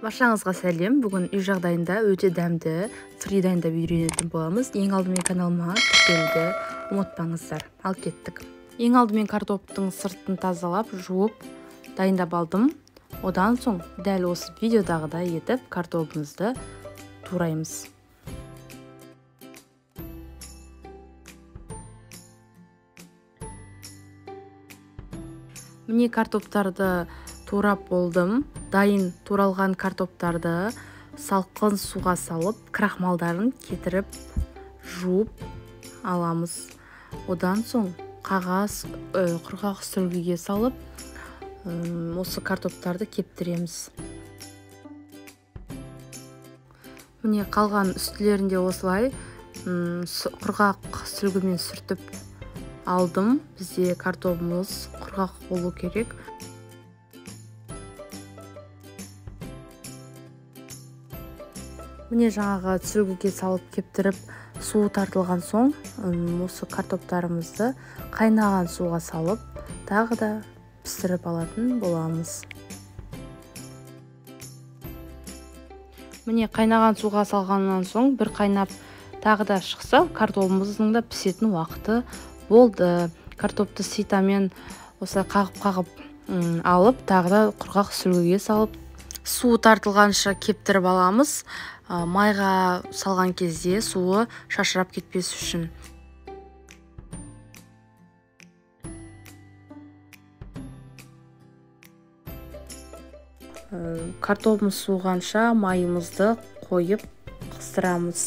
Баршаңызға сәлем. Бүгін үй жағдайында өте дәмді фри дайындап үйренетін боламыз. Ең алдымен каналыма тіркелуді ұмытпаңыздар. Ал кеттік. Ең алдымен картоптың сыртын тазалап, жуып, дайындап алдым. Одан соң дәл осы видеодағыдай етіп картобымызды тураймыз. Міне картоптарды турап болдым. Дайын туралған картоптарды салқын суға салып, крахмалдарын кетіріп жуып аламыз. Одан соң қағаз, құрғақ сүлгіге салып, осы картоптарды кептіреміз. Міне қалған үстілерінде осылай құрғақ сүлгімен сүртіп алдым. Бізде картобымыз құрғақ болу керек. Міне жаңағы сүлгіге салып кептіріп, суы тартылған соң осы картоптарымызды қайнаған суға салып, тағы да пісіріп алатын боламыз. Міне қайнаған суға салғаннан соң бір қайнап тағы да шықса, картобымыздың да пісетін уақыты болды. Картопты ситамен осылай қағып-қағып алып, тағы да құрғақ сүлгіге салып, суы тартылғанша кептіріп аламыз. Майға салған кезде суы шашырап кетпес үшін. Картобымыз суығанша майымызды қойып қыздырамыз.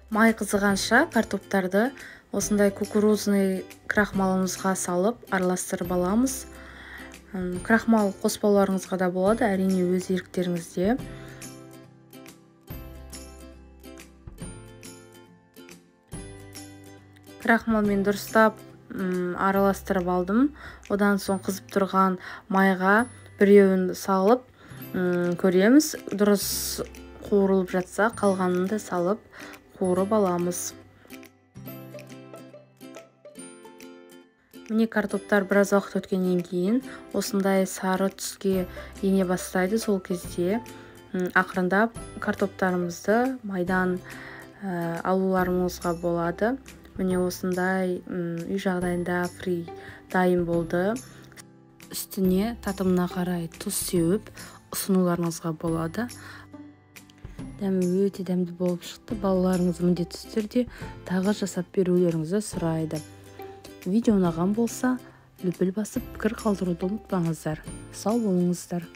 Май қызығанша картоптарды осындай кукурузный крахмалымызға салып араластырып аламыз. Крахмал қоспауларыңызға да болады, әрине өз еріктеріңізде. Крахмалмен дұрыстап араластырып алдым. Одан соң қызып тұрған майға біреуін салып көреміз. Дұрыс қуырылып жатса, қалғанын да салып қуырып аламыз. Міне картоптар біраз уақыт өткеннен кейін осындай сары түске ене бастайды. Сол кезде ақырындап картоптарымызды майдан алуларыңызға болады. Міне осындай үй жағдайында фри дайын болды. Үстіне татымына қарай тұз сеуіп ұсынуларыңызға болады. Дәмі өте дәмді болып шықты. Балаларыңыз міндетті түрде тағы жасап берулеріңізді сұрайды. Видео ұнаған болса, лүпіл басып пікір қалдыруды ұмытпаңыздар. Сау болыңыздар.